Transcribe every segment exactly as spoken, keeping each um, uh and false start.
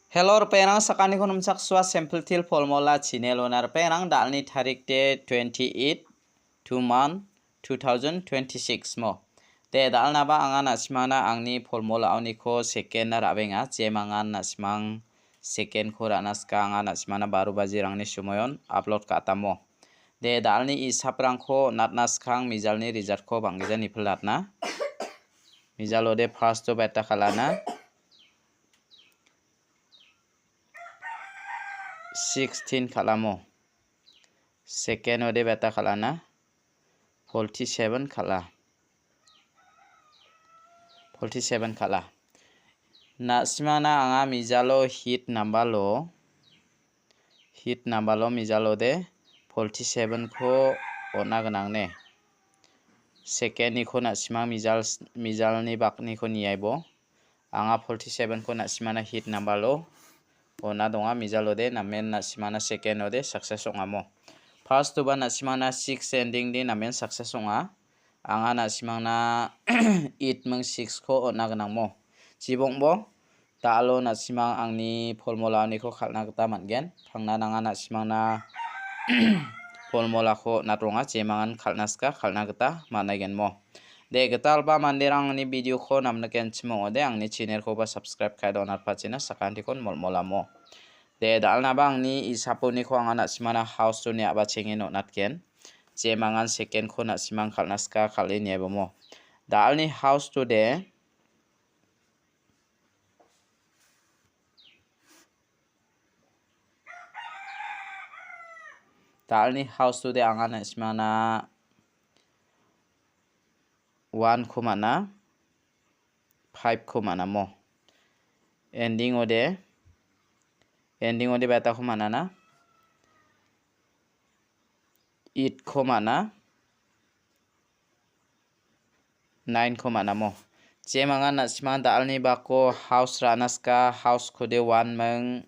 Hello, ripengrang, sakantikon nimchaksoa Simple Teer Formula channel-ona. Ripengrang, da·alni tarik de twenty-eight, two month, two thousand twenty-six mo. De, da·alnaba anga na·simangna angni formula-oniko second-na ra·benga, jemangan na·simang second-ko ra·na sika anga na·simangna baro bajirangni somoion upload ka·atamo. De, da·alni isaprangko natna skang mijalni result-ko bang·gija nipilatna. Mijalo de first-o beta kal·ana. Sixteen kal·amo. Second-ode beta kal·ana. Forty-seven kal·a. Forty-seven kal·a. Na·simangna anga mijalo hit number-o, hit number-o mijalode forty-seven-ko on·a gnang ne. Second-niko na·simang mijal, mijalni bakniko niaibo. Anga forty-seven-ko na·simangna hit number-o on·a donga, mijalode namen na·simangna second-ode success ong·amo. First-oba na·simangna six ending de namen success ong·a. Anga na·simangna eight ming six-ko on·a gnangmo. Chibongbo, da·alo na·simang angni formula-oniko kal·na gita man·gen. Pangna nanga na·simangna formula-ko natronga, jemangan kal·na sika, kal·na gita man·aigenmo. De, gitalba manderang angni video-ko namnikenchim ong·ode, angni channel-koba subscribe ka·e donatpachina sakantikon molmolamo. De, da·alnaba angni isaponiko anga na·simangna house-oni a·bachenge on·atgen. Jemangan second-ko na·simang kal·na sika, kal·e niaibomo. Da·alni house-o de, da·alni house-o de anga na·simangna one-ko man·a, five-ko man·amo. Ending-ode, ending-ode beta-ko man·ana. Eight-ko man·a. Nine-ko man·amo. Jemangan na·simang da·alni bako house ra·na sika, house-kode one ming,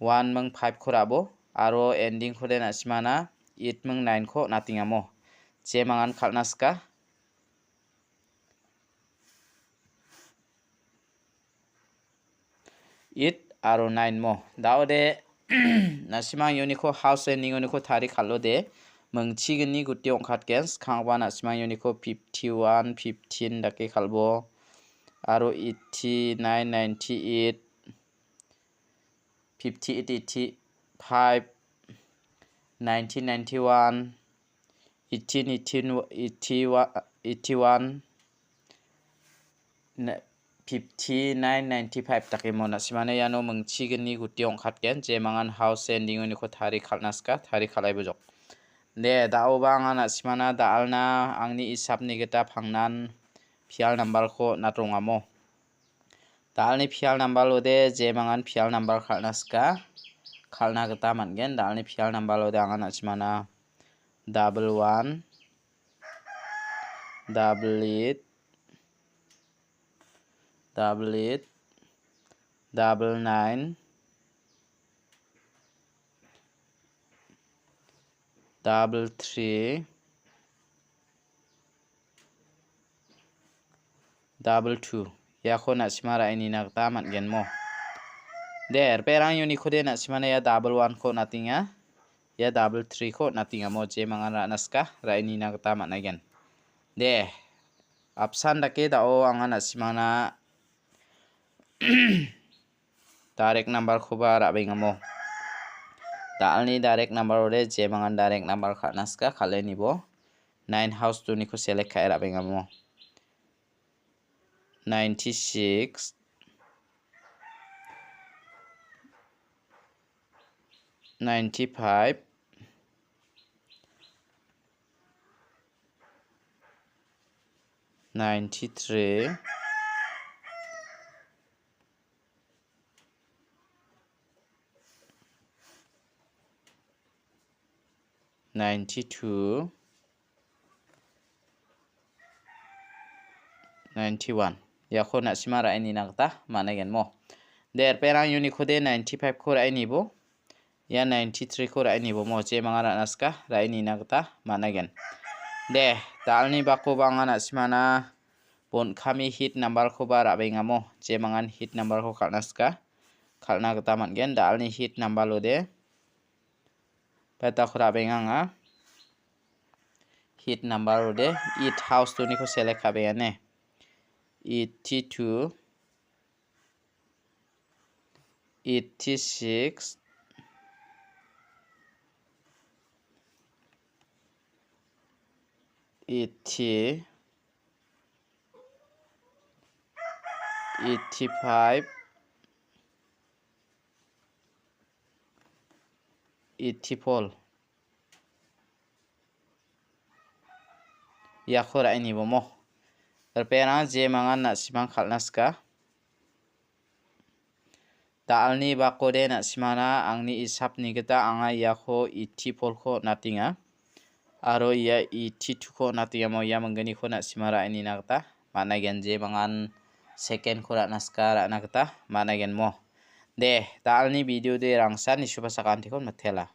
one ming five-ko ra·bo. Aro ending-kode na·simangna eight ming nine-ko on·atengamo. Jemangan kal·na sika. Eight aro nine mo. Da·ode, na·simang uniko house ending uniko tarie kal·ode, mingchigni guti ong·katgen. Skangba na·simang uniko fifty-one, fifteen dake kal·bo. Aro eighty-nine, ninety-eight, fifty-eight, eighty-five, nineteen, ninety-one, eighteen, eighteen, eighty-one, eighty-one, ne-, fifty-nine, ninety-five dake mo. Na·simangna iano mingchigni guti ong·katgen, jemangan house ending uniko tarie kal·na sika, tarie kal·aibojok. De, da·oba anga na·simangna da·alna angni isapni gita pangnan pial nambarko on·atrongamo. Da·alni pial nambar ode jemangan pial nambar kal·na sika, kal·na gita man·gen. Da·alni pial nambar ode anga na·simangna double one, double eight, double eight, double nine, double three, double two. Iako na·sima ra·e nina gita man·gen mo. De, ripengrang uniko de na·simana ia double one-ko on·atenga. Ia double three-ko on·atenga mo, jemangan ra·na sika, ra·e nina gita man·aigen. De, apsan dake da·o anga na·simana direct number-koba ra·bengamo. Da·alni direct number ode jemangan direct number kal·na sika, kal·e nibo. Nine house two-niko select ka·e ra·bengamo. Ninety-six, ninety-five, ninety-three, ninety-two, ninety-one. Iako na·sima ra·e nina gita man·aigen mo. De, ripengrang uniko de ninety-five-ko ra·e nibo. Ia ninety-three-ko ra·e nibo mo, jemangan ra·na sika, ra·e nina gita man·aigen. De, da·alni bakoba anga na·simana bon kami hit number-koba ra·bengamo, jemangan hit number-ko kal·na sika. kal·na gita man·gen. Da·alni hit number-ode. Petako ra·benga anga. Hit number-ode. Eight house two-niko select ka·benga ne. Eighty-two, eighty-six, eighty, eighty-five, eighty-four. Iako ra·e nibomo. Ripengrang jemangan na·simang kal·na sika. Da·alni bakode na·simana angni isapni gita anga iako eighty-four-ko on·atenga. Aro ia eighty-two-ko on·atengamo ia mingginiko na·sima ra·e nina gita man·aigen, jemangan second-ko ra·na sika ra·na gita man·aigenmo. De, da·alni video de rangsan nisuba sakantikon mitela.